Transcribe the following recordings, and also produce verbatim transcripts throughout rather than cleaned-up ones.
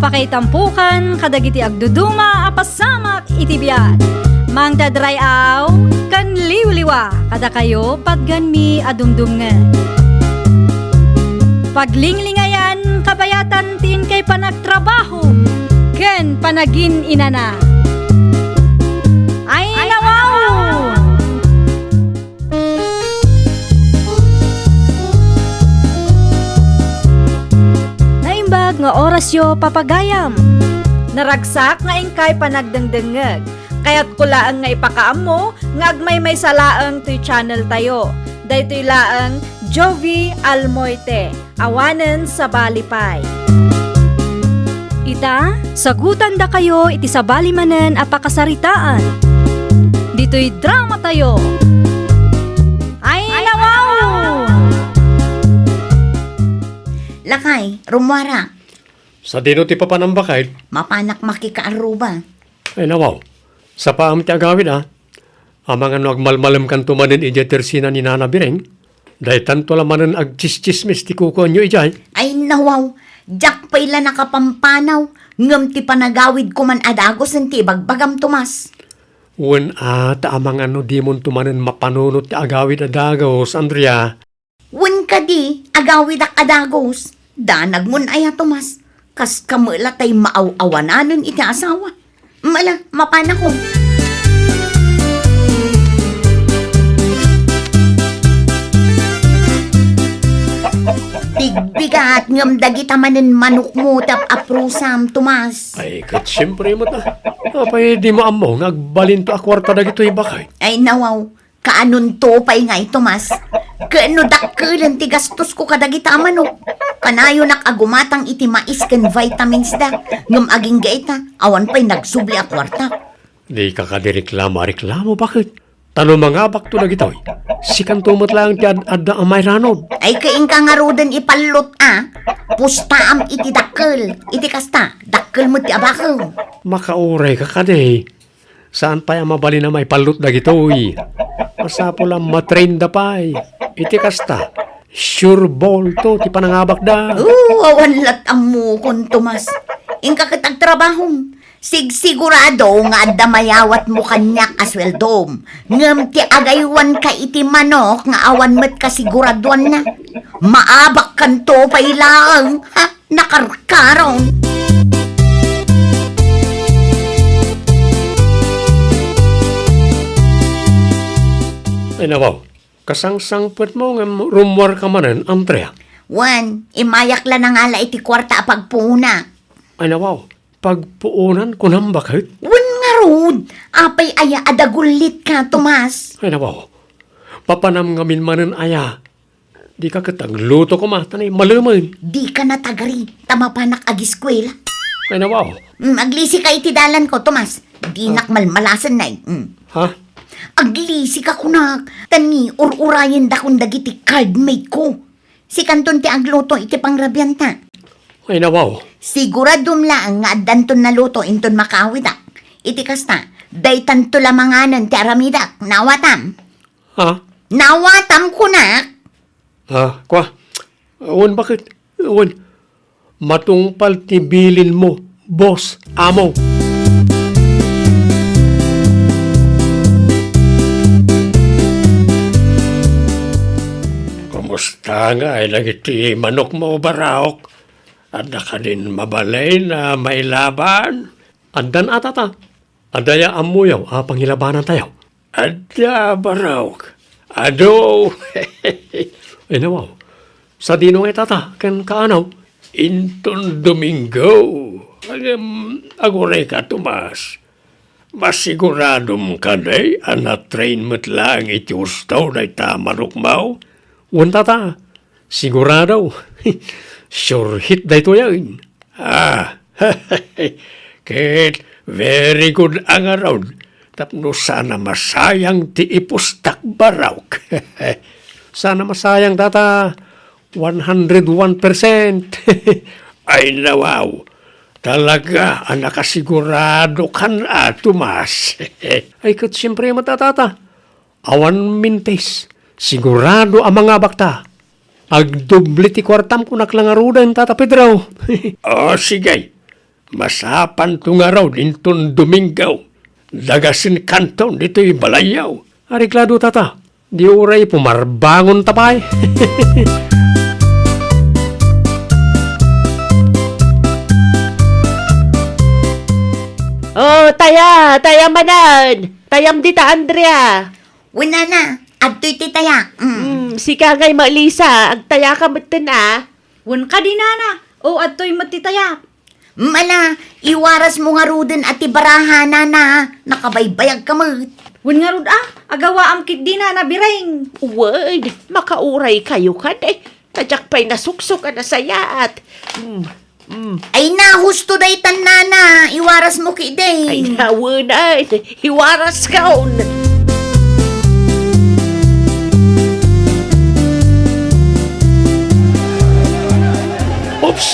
Pakaitampukan kadagiti agduduma a pasamak iti biag. Mangted ray-aw ken liwliwa kadakayo patgenmi a dumdumngeg. Paglinglingayan kabayatan ti inkay panagtrabaho ken panagin-inana. Ay, nawaw! Naimbag nga orasyo, papagayam. Naragsak nga inkay panagdengdengngeg. Kayatko laeng nga ipakaammo nga agmaymaysa laeng toy channel tayo. Daytoy laeng Jovi Almoite. Awanen sabali pay. Ita, sagutandakayo iti sabali manen a pakasaritaan. Ditoy drama tayo. Ay, nawaw! Lakay, rummuara. Sadino ti papanam, baket? Mapanak makikaarruba. Ay, nawaw. Sapaam ti agawid, a. Amangan no agmalmalemkanto manen idiay tersina ni Nana Bireng, daytanto la manen agtsistsismis ti kukuenyo idiay. Ay, nawaw, diak pay la nakapampanaw, ngem ti panagawidko man a dagusen ti ibagbagam, Tomas. Wen a, ta amangan no dimonto manen mapanunot ti agawid a dagus, Andrea. Wen kadi, agawidak a dagus. Danagmon aya, Tomas? Kaskam la tay maaw-awananen iti asawa. Mala, mapanakon. Bigbigat ngem dagita manen manokmo ti ap-aprusam, Tomas. Ay, ket siempre met, a. Apay dimo ammo nga agbalinto a kuarta dagitoy, baket? Ay, nawaw. Kaanonto pay ngay, Tomas? Ket no dakkelen ti gastosko kadagita a manok, kanayonak a gumatang iti mais ken vitamins da, ngem agingga ita, awan pay nagsubli a kuarta. Dika kadi reklamo a reklamo, baket? Ta no mangabakto dagitoy, sikanto met laeng ti ad-adda a mairanod. Ay, ket inka ngaruden ipallot a, pustaam iti dakkel, iti kasta, dakkel met ti abakem. Makaurayka kadi. Saan pay a mabalin a maipallot dagitoy. Masapul a matrainda pay. Iti kasta, sure ball to ti panangabakda. Oo, awan lat ammokon, Tomas. Inka ket agtrabahom. Sigsigurado nga adda mayawatmo kaniak a sueldom. Ngem ti agaywanka iti manok nga awan met kasiguradoanna. Maabakkanto pay laeng, ha? Nakarkarong. Ay, nawaw. Kasangsangpetmo ngem rummuarka manen, Andrea. Wen, immayak la nangala iti kuarta a pagpuonak. Ay, nawaw. Pagpuonan, kunam, baket? Wen ngarud, apay aya a dagullitka, Tomas? Ay, nawaw. Papanam ngamin manen aya. Dika ket agluto koma, ta naimalemen. Dika natagari, ta mapanak agiskuela. Ay, nawaw. Mm, aglisika iti dalanko, Tomas. Dinak malmalasen, nay. Mm. Ha? Aglisika kunak, ta ni ur-urayendakon dagiti cardmate ko. Sikanton ti agluto iti pangrabianta. Ay, nawaw. Siguradom laeng nga addanton naluto inton makaawidak. Iti kasta, daytanto la manganen ti aramidak. Naawatam? Ha? Naawatam, kunak. Ha? Kua? Wen, baket? Wen. Matungpal ti bilinmo, boss, amo. Kumusta ngay dagiti manokmo, Baraok? Adda kadin mabalin a mailaban? Addan a, tata. Adda aya ammoyo a pangilabanantayo? Adda, Baraok. Adu. Ay, nawaw. Sadino ngay, tata, ken kaanaw? Inton Domingo. Ngem, agurayka, Tomas. Masiguradom kadi a na-train met laeng iti husto dayta a manokmo? Wen, tata. Sigurado. Sure hit daytoyen. Ah, ket very good a ngarud tapno saan a masayang ti ipustak, Baraok. Saan a masayang, tata, one hundred one percent. Ay, nawaw, talaga a nakasiguradokan a, Tomas. Ay, ket siempre met a, tata. Awan mintis. Sigurado a mangabakta. Agdubli ti kuartam, kunak la ngaruden, Tata Pedro. O, sige. Masapanto ngarud inton Domingo. Dagasenkanton ditoy balayyo. Areglado, tata. Di uray pumarbangonta pay. Oh, taya, taya manen. Tayam dita, Andrea. Wen, nana, adtoy ti tayak. Mm. Mm, sika ngay, Melissa, agtayaka metten a. Wen kadi, nana. O, adtoy met ti tayak. Mm, ala, iwarasmo ngaruden a ti baraha, nana. Nakabaybayagka met. Wen ngarud a, agawaam ketdi, nana Biring. Wen, makauraykayo kadi. Ta diak pay nasuksok a nasayaat. Mm, mm. Ay na, husto daytan, nana. Iwarasmo ketdi. Ay na, wen, ay. Iwaraskon. Oops!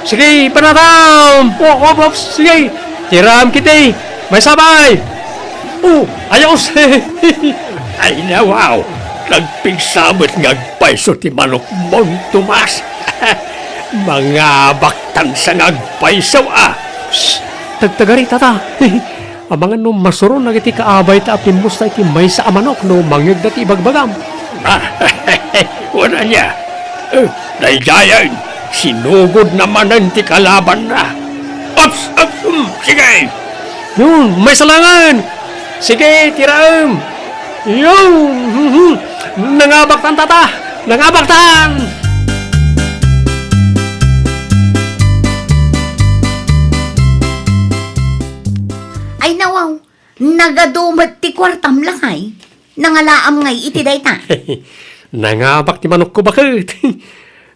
Sige, panatam! O, op, ops! Sige! Tiram kiti! May sabay! O, ayos! Ay, nawaw! Nagpigsa met nga agpayso ti manokmon, Tomas! Mangabaktan sa nga agpayso, a! Shh! Tagtagari, tata! Amangan no masuron dagiti kaabayta a pimmusta iti maysa a manok no mangngegda ti ibagbagam. Wen ania? Eh, daydiayen, sinugod na manen ti kalabanna. Ups, ups, um, sige! Yun, maysa laengen! Sige, tiraem! Yun! Mhm. Nangabaktan, tata! Nangabaktan! Ay, nawaw! Nagadu met ti kuartam, lakay. Nangalaam ngay iti dayta. Nangabak ti manokko, baket.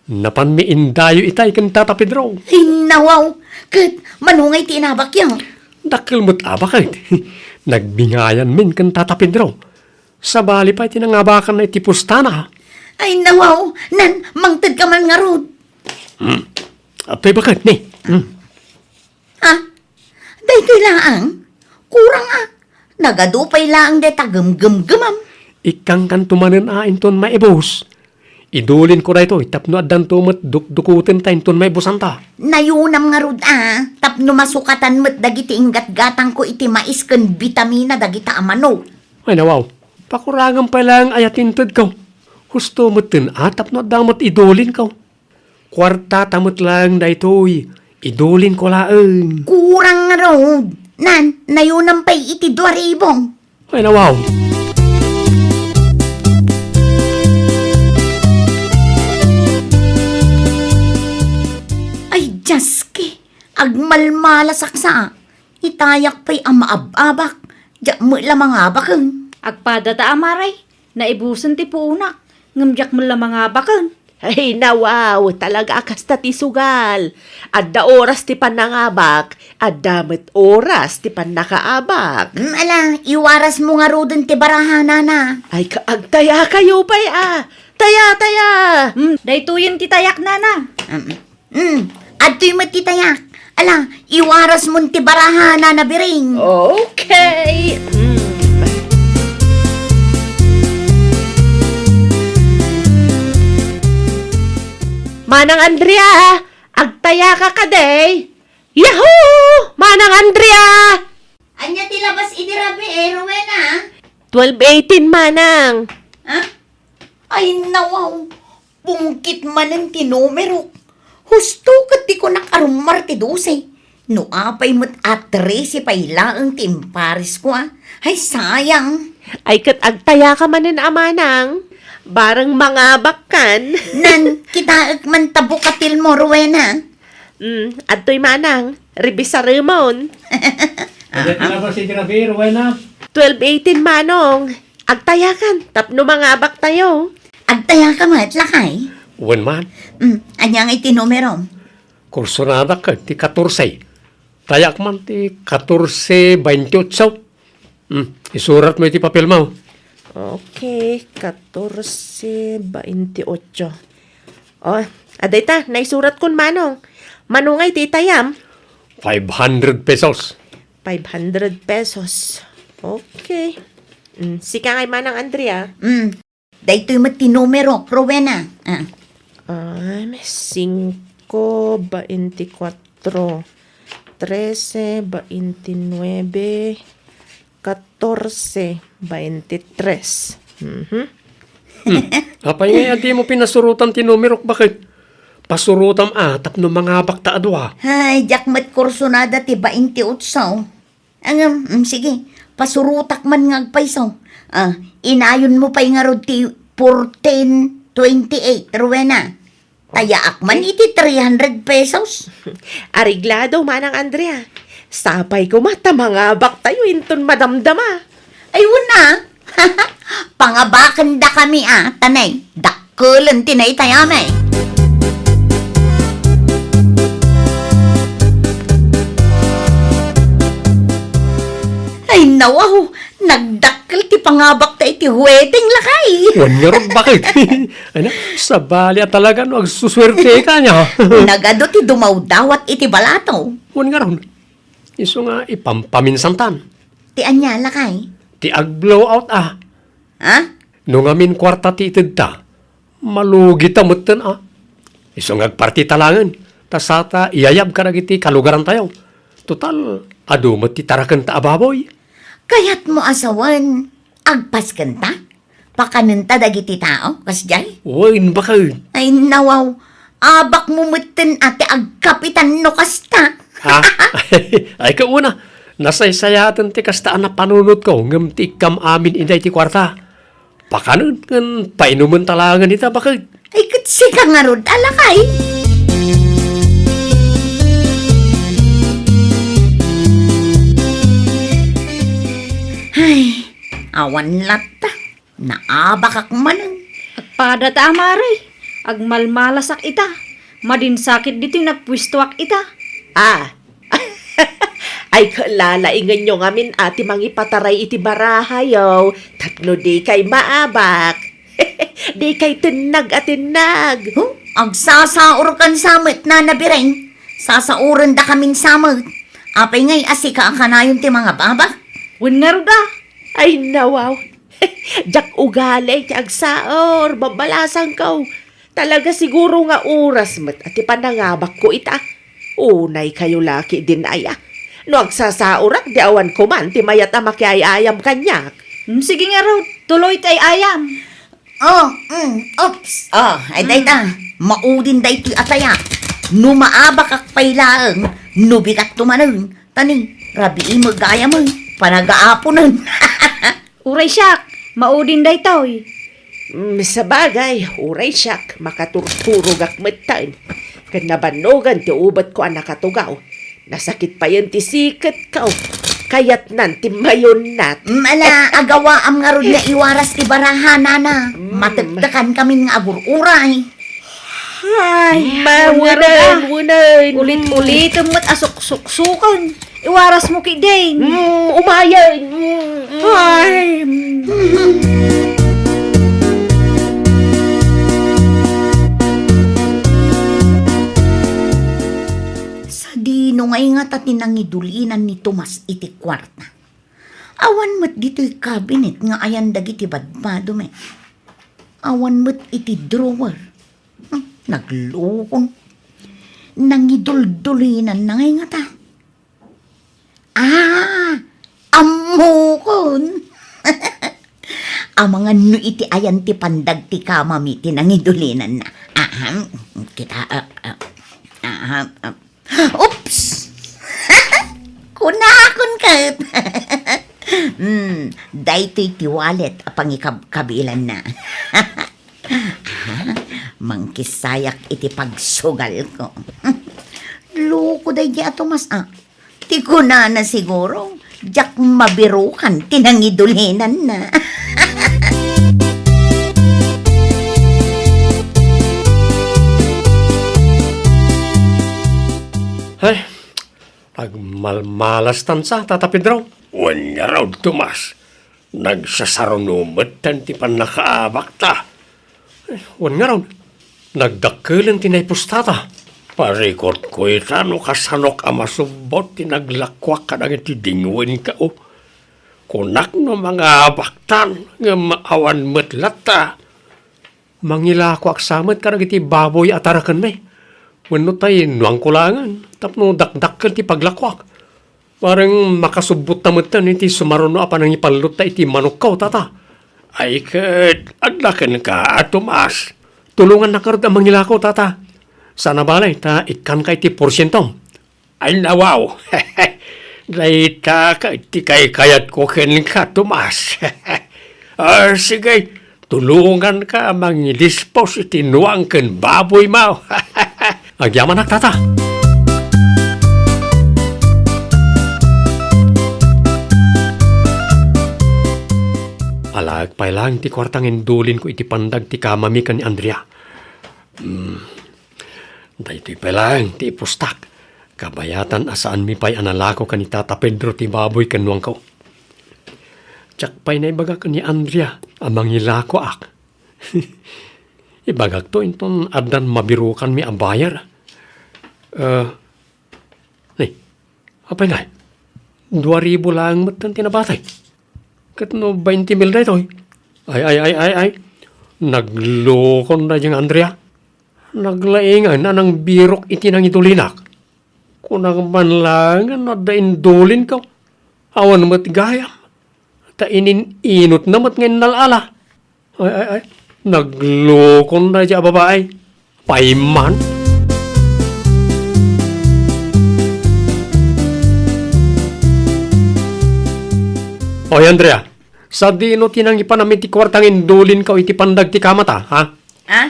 Napanmi indayo itay ken Tata Pedro. Innawaw, ket mano ngay ti inabakyo? Dakkel met a, baket. Nagbingayanmin ken Tata Pedro. Sabali pay ti nangabakanna iti pustana. Ay, nawaw, nan, mangtedka man ngarud. Hmm. Apay, baket, ni? Hmm. Ha? Daytoy laeng? Kurang a. Nagadu pay laeng dayta gumgumgumam. Ikkankanto manen a inton maibus. Idulinko daytoy tapno addanto met dukdukutenta inton maibusanta. Nayunam ngarud a, tapno masukatan met dagiti inggatgatangko iti mais ken bitamina dagita a manok. Ay, nawaw. Pakurangem pay laeng aya ti intedko. Husto metten a tapno adda met idulinko. Kuartata met laeng daytoy, idulinko laeng. Kurang ngarud. Nan, nayunam pay iti dua ribu. Ay, nawaw. Ay, Dios ki, agmalmalasak sa. Itayak pay a maab-abak, diak met la mangabaken. Agpadata a, mare. Naibusen ti puonak, ngem diak met la mangabaken. Ay, nawaw, talaga a kasta ti sugal. Adda oras ti pannangabak, adda met oras ti pannakaabak. Mm, ala, iwarasmo ngaruden ti baraha, nana. Ay, ka-, agtayakayo pay a. Taya, taya. Mm, daytoyen ti tayak, nana. Mm. Hmm, adtoy met ti tayak. Ala, iwarasmon ti baraha, nana Biring. Okay. Hmm. Manang Andrea, agtayaka kadi? Yahoo! Manang Andrea! Ania ti labas idi rabii, Rowena? Twelve eighteen, manang. Ha? Ay, nawaw. Pungkit manen ti numerok. Husto ket di kunak a rummar ti dose. No apay met a trese pay laeng ti imparesko a. Ay, sayang. Ay, ket agtayaka manen a, manang. Bareng mangabakkan. Nan, kitaek man ta bukatilmo, Rowena. Mm, adtoy, manang. Rebisaremon. Ania ti labas idi rabii, Rowena? Twelve eighteen, manong. Agtayakan, tapno mangabaktayo. Agtayaka met, lakay? Wen man. Mm, ania ngay ti numerom? Kursonadak ken ti katorse. Tayak man ti katorse baintiotso. Hmm, isuratmo iti papelmo. Okay, katorse baintiotso. Oh, adda ita, naisuratkon, manong. Mano ngay ti itayam? Five hundred pesos. Five hundred pesos. Okay. Mm, sika ngay, manang Andrea. Mm. Daytoy met ti numero, Rowena. Ah. Ah, singko, baintikwatro, trese, baintinuebe, katorse, baintitres. Mhm. Hmm. Apay ngay a dimo pinasurotan ti numerok, baket? Pasurotam a tapno mangabakta a dua. Ay, diak met kursunada ti baintiotso. Ngem, mm, sige, pasurotak man nga agpayso. Ah, inayonmo pay ngarud ti fourteen twenty-eight, Rowena. Tayaak man iti three hundred pesos. Areglado, Manang Andrea. Sapay koma ta mangabaktayo inton madamdama. Ay, wen a. Pangabakendakami a, ta nay, dakkel ti naytayami. Ay, nawaw, nagdakkel ti pangabakta iti wedding, lakay. Wen ngarud, baket? Ay na, sabali a talaga no agsusuerteka nia. Nagadu ti dumawdawat iti balato. Wen ngarud. Isu nga ipampaminsantan. Ti ania, lakay? Ti ag-blowout a. Ha? No ngamin kuarta ti itedta, malugita metten a. Isu nga agpartita laengen, ta sata iyayab kadagiti kalugarantayo. Total, adu met ti tarakenta a baboy. Kayatmo a sawen, agpaskenta? Pakanenta dagiti tao, kasdiay? Wen, baket. Ay, nawaw. Abakmo metten a ti agkapitan no kasta. Ha? Ay, kauna, nasaysayaten ti kasta a napanunotko, ngem ti ikkam amin idiay ti kuarta. Pakanen, ken painumenta laengen ita, baket. Ay, ket sika ngarud, a lakay. Ay, awan latta. Naabakak manen. Agpada ta, amare. Agmalmalasak ita. Madinsakit ditoy nappuestoak ita. Ah. Ay, kalalaingenyo ngamin a ti mangipataray iti barahayo tapno dikay maabak. Dikay tennag a tennag. Huh? Agsasaurkan sa met, Nana Bireng. Sasaurendakamin sa met. Apay ngay a sika a kanayon ti mangababak? Wen ngarud a. Ay, nawaw. Diak ugali ti agsaur, babbalasangko. Talaga siguro nga oras met a ti panangabakko ita. Unay kayo la ketdin aya. No agsasaurak, di awan koman ti mayat a makiay-ayam kaniak. Mm, sige ngarud, tuloy ti ay-ayam. Oh, mm, oops. Oh, ay, mm, dayta, maudin daytoy a tayak. No maabakak pay laeng, no bigatto manen, ta ni, rabii met gayam, panagaaponen. Uray siak, maudin daytoy. Mm, sabagay, uray siak, makaturturogak metten. Ken nabannogan ti ubetko a nakatugaw. Nasakit payen ti siketko. Kayatnan ti mayunnat. Mm, ala, agawaam ngarud nga iwaras ti baraha, Nana. Mm. Matektekankamin nga agur-uray. Ay, mawenen, wenen. Ulit-ulitem met a suksuksuken. Iwarasmo ketdin. Mm, umayen. Mm, mm. Ay, mm. Sadino ngay ngata ti nangidulinan ni Tomas iti kuarta? Awan met ditoy cabinet nga ayan dagiti badbado met. Awan met iti drawer. Hmm, naglukon. Nangiduldulinanna ngay ngata. Ah, ammokon. Amangan no iti ayan ti pandag ti kamami ti nangidulinanna. Ahem, kita, ah, ah, ahem, ah. Oops! Kunakon ket. Hmm, daytoy ti wallet a pangikabkabilanna. Aha, mangkissayak iti pagsugalko. Loko daydi a Tomas, a. Ti kunana siguro, diak mabirukan ti nangidulinanna. Ay, agmalmalastan sa, Tata Pedro. Wen ngarud, Tomas. Nagsasaruno metten ti pannakaabakta. Eh, wen ngarud, nagdakkelen ti naipustata. Parikutko ita no kasanok a masubbot ti naglakuak kadagiti dingwenko. Kunak no mangabaktan, ngem awan met latta. Mangilakoak sa met kadagiti baboy a tarakenmi. Wenno ta innuangko laengen tapno dakdakkel ti paglakuak. Bareng makasubbotta metten iti sumaruno a panangipallotta iti manokko, tata. Ay ket, adda kenka, a Tomas. Tulongannak ngarud a mangilako, tata. Saan a bale ta ikkanka iti porsientom. Ay, nawaw. Dayta ket ti kaykayatko kenka, Tomas. Ah, sige, tulonganka a mangidispos iti nuang ken baboymo. Agyamanak, tata. Alaek pay laeng ti kuarta nga indulinko iti pandag ti kamami ken ni Andrea. Hmm. Daytoy pay laeng ti ipostak. Kabayatan a saanmi pay a nalako ken ni Tata Pedro ti baboy ken nuangko. Diak pay naibaga ken ni Andrea a mangilakoak. Ibagakto inton addan mabirukanmi a buyer. Eh, ni, apay ngay? Dua ribu laeng metten ti nabati. Ket no bainti mil daytoy? Ay, ay, ay, ay, ay. Naglokon daydiay nga Andrea. Naglaingan a nangbirok iti nangidulinak. Kunak man laeng no adda indulinko. Awan met gayam. Ta inin-inotna met nga innal-ala. Ay, ay, ay. Naglokon daydiay a babai. Payman. Oy, Andrea, sadino ti nangipanam iti kuarta nga indulinko iti pandag ti kamata, ha? Ah?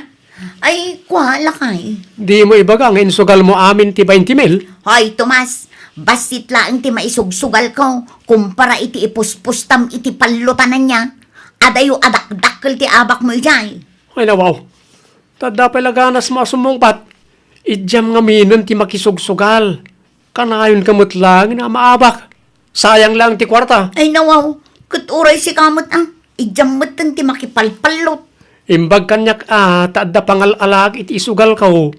Ay, kua, lakay. Dimo ibaga nga insugalmo amin ti bainti mil? Hoy, Tomas, bassit laeng ti maisugsugalko kumpara iti ipuspostam iti pallotanan niya. Adayo a dakdakkel ti abakmo idiay. Ay, nawaw. Ta adda pay la ganasmo a sumungbat. Idiam ngaminen ti makisugsugal. Kanayonka met laeng a maabak. Sayang laeng ti kuarta. Ay, nawaw. Ket uray sika met, ah. Idiam metten ti makipalpallot. Imbag kaniak a ta adda pangal-alaak iti isugalko.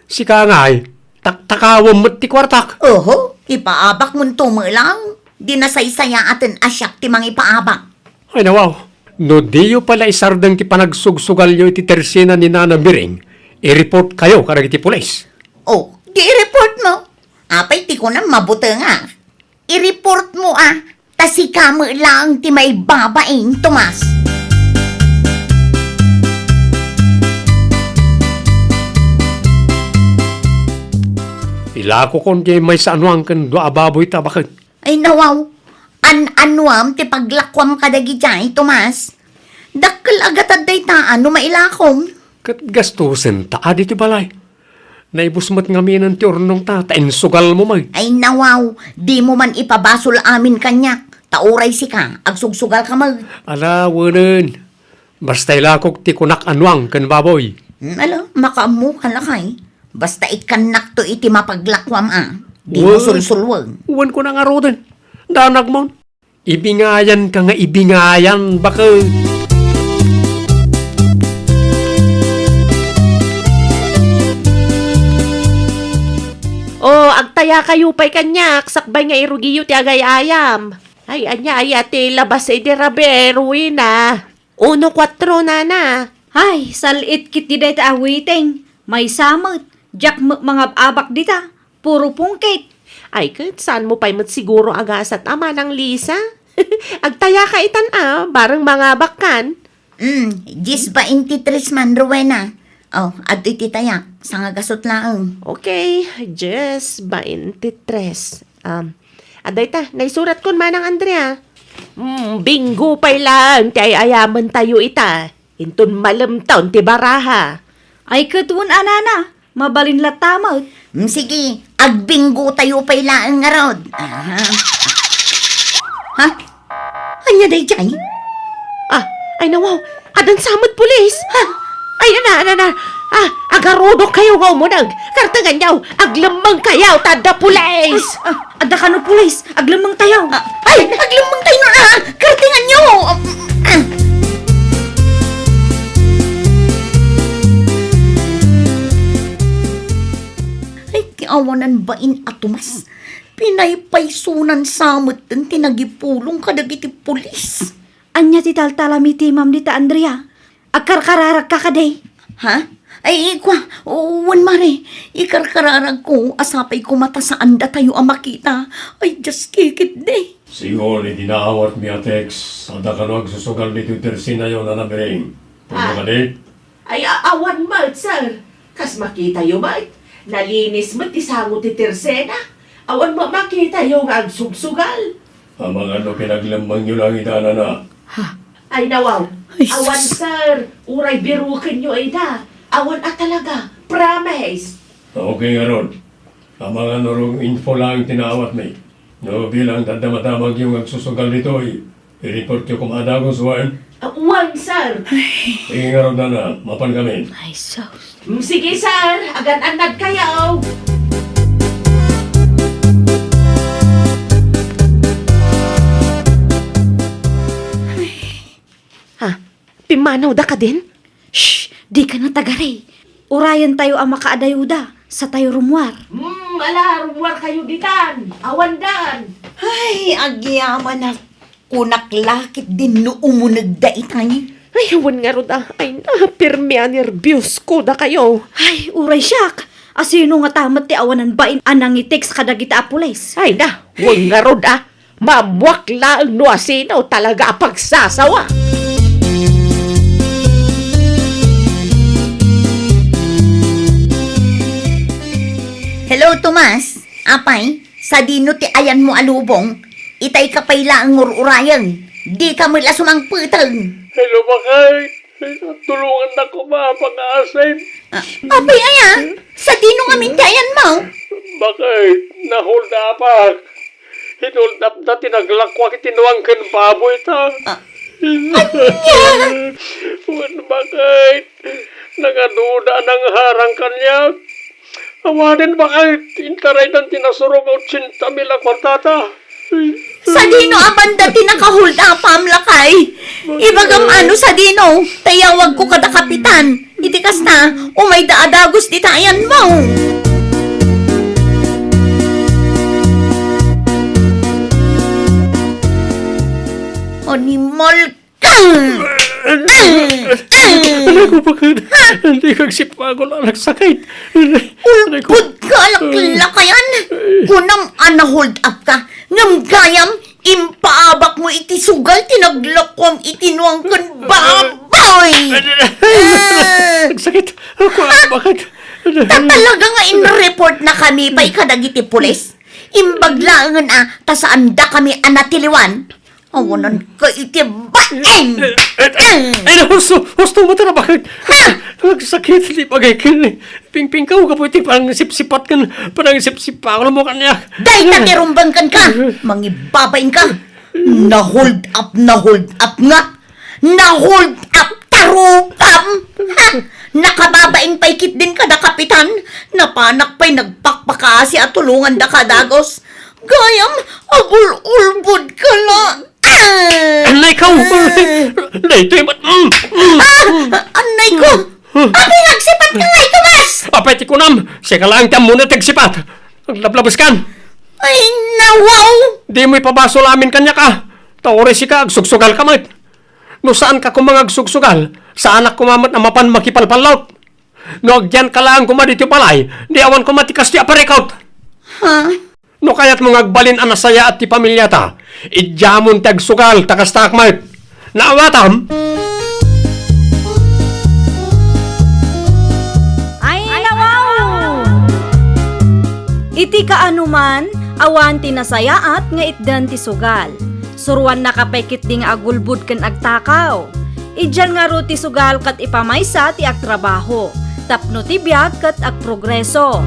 Sika ngay, taktakawem met ti kuartak. Oho, ipaabakmonto met laeng. Di nasaysayaaten a siak ti mangipaabak. Ay, nawaw. No diyo pay la isardeng ti panagsugsugalyo iti tersina ni Nana Miring, i-reportkayo kadagiti pulis. Oh, di i-reportmo. Apay ti kunam, mabutengak. I-reportmo a, ta sika met laeng ti maibabain, Tomas. Ilakokon diay maysa a nuang ken dua a baboy ta baket. Ay, nawaw. An-anuam ti paglakuam kadagidiay, Tomas? Dakkel a gatad dayta a no mailakom. Ket gastusen ta adi ti balay. Naibus met ngaminen ti urnongta, ta insugalmo met. Ay, nawaw, dimo man ipabasol amin kaniak, ta uray sika, agsugsugalka met. Ala, wenen. Basta ilakok ti kunak a nuang ken baboy. Hmm, ala, makaammoka lakay. Basta ikkannakto iti mapaglakuam a. Dimo sulsulweng. Wen kuna ngaruden. Danagmon. Ibingayanka nga ibingayan, baket. O, agtayakayo pay kaniak, sakbay nga irugiyo ti agay-ayam. Ay, ania aya ti labas idi rabii, Rowena? Uno kuatro, nana. Ay, sal-it ketdi dayta a waiting. Maysa met, diak met mangab-abak dita. Puro pungkit. Ay, ket saanmo pay met siguro a gasat a manang Lisa? Agtayaka itan a, bareng mangabakkan. Mm, dies baintitres man, Rowena. Oh, adtoy ti tayak, sangagasut laeng. Okay, dies baintitres. Um, adda ita, naisuratkon manang Andrea. Mm, bingo pay laeng ti ay-ayamentayo ita. Inton malemtaw ti baraha. Ay, ket wen a, nana, mabalin latta met. Mm, sige, agbingotayo pay laeng ngarud. Aha. Ha? Ania daydiay? Ah, ay nawaw, addan sa met pulis. Ha? Ay, nana, nana. Ah, agarudokkayo nga umuneg. Kartenganyo, aglemmengkayo, ta adda pulis. Ah, ah, adda kano pulis. Aglemmengtayo. Ah, ay, aglemmengtayo, ah. Kartenganyo. Ah. Ay, ti awanan bain a Tomas. Pinaypaysonan sa metten ti nagipulong kadagiti pulis. Ania ti taltalami ti Ma'am dita, Andrea? Agkarkararakka kadi? Ha? Ay, ikua, wen mare, ikarkararagko a sapay koma ta saan datayo a makita. Ay, Dios, kikitdi. Siguro iti naawatmi a text, adda kano agsusugal ditoy tersenayo, Nana Bering. Pudno Ah. kadi? Ay, a-, awan met, sir. Kas makitayo met, nalinis met ti sango ti tersena. Awan met makitayo nga agsugsugal. Amangan no pinaglemmengyo lang ida, Nana. Ha? Ay, nawaw. Ay, Awan, sus. sir. Uray birukenyo ida. Awan a talaga. Promise. Okay ngarud. Amangan no wrong info lang ti naawatmi. No bilang daddamadamagyo nga agsusugal ditoy, i-reportyo koma a dagus, wen? Ah, wen, sir. Sige ngarud, Nana. Mapan kami. Ay, sus. Mm, sige, sir. Agan-annad kayo. Ha? Pimmanawda kadin? Shh! Dika natagari. Urayentayo a makaadayuda, satayo rummuar. Hmm, ala, rummuar kayo ditan. Awandan. Ay, agyamanak. Kunak la ketdin no umunegda itay. Ay, awan ngarud a. Ay, na, pirmi a nerbios ko dakayo. Ay, uray siak. Asino ngata met ti awanan bain a nangitext kadagita a pulis? Ay, na, wen ngarud a. Maammuak laeng no asino talaga a pagsasawa. Hello, Tomas. Apay, sadino ti ayanmo a lubong? Itay ka pay laeng ngur-urayen. Dika met la sumangpeteng. Hello, bakay. Tulongannak koma a pangaasip. Ah, apay aya? Sadino ngamin ti ayanmo? Bakay, na-hold upak. Hin-hold upda ti naglakuak iti nuang ken baboyta. Ah, ania? Wen, bakay, nangaduda a nangharang kaniak. Awanen, bakay, inkaraydan ti nasurong a otsenta mil a kuartata. Sadino a banda ti naka-hold upam, lakay? Ibagam ano sadino, ta iyawagko kada kapitan. Iti kasta, umayda a dagus dita ayanmo. Animal ka! Anay ko, bakit? Dika agsipagul a nagsakit. Anay ko. Ulpod ka, laklakayan! Kunam a na-hold up ka. Ngem gayam, impaabakmo iti sugal ti naglakuam iti nuang ken baboy! Ah! Nagsakit. Ako, bakit? Ta talaga nga in-report na kami pay kadagiti pulis. Imbag laengen a, ta saanda kami a natiliwan. Awanan ka iti baeng! Ay, husto, husto mo tara, bakit? Ha? Nagsakit, di bagay ken. Pingpingkaw ka po iti panangisipsipat ken panangisipsipakol mo kaniak. Dayta ti rumbeng kenka, mangibabain ka. Na-hold up, na-hold up nga. Na-hold up ta rupam. Ha? Nakababain pay ketdin kada kapitan. Napanak pay nagpakpakaasi a tulongandaka a dagus. Gayam, agul-ulbod ka la. Ah! Anay ko! Ah! Daytoy met. Mm, mm. Ah! Anay ko! Apay nga agsipat ka ngay, Tomas? Apay ti kunam, sika laeng ti ammona ti agsipat. Aglablabes kan. Ay, nawaw! Dimo ipabasol amin kaniak a. Ta uray sika, agsugsugal ka met. No saan ka koma nga agsugsugal, saanak koma met a mapan makipalpallot. No agyan ka laeng koma ditoy balay, di awan koma ti kastoy a parikut. Ha? No kayatmo nga agbalin a nasayaat ti pamiliata, idiamon ti agsugal ta kastaak met. Naawatam? Ay, nawaw! Iti kaanoman, awan ti nasayaat nga itdan ti sugal. Suroannaka pay ketdi nga agulbod ken agtakaw. Idian ngarud ti sugal ket ipamaysa ti agtrabaho, tapno ti biag ket agprogreso.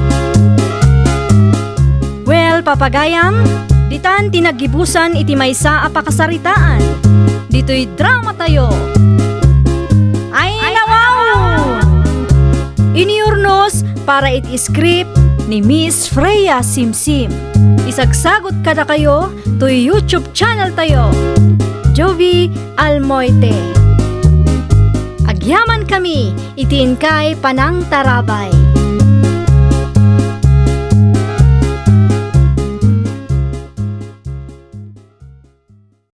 Well, papagayam, ditan ti naggibusan iti maysa a pakasaritaan. Ditoy dramatayo. Ay, nawaw! Iniurnos para iti script ni Miss Freya Simsim. Isagsagot kadakayo toy YouTube channel tayo, Jovie Almoite. Agyaman kami iti inkay panangtarabay.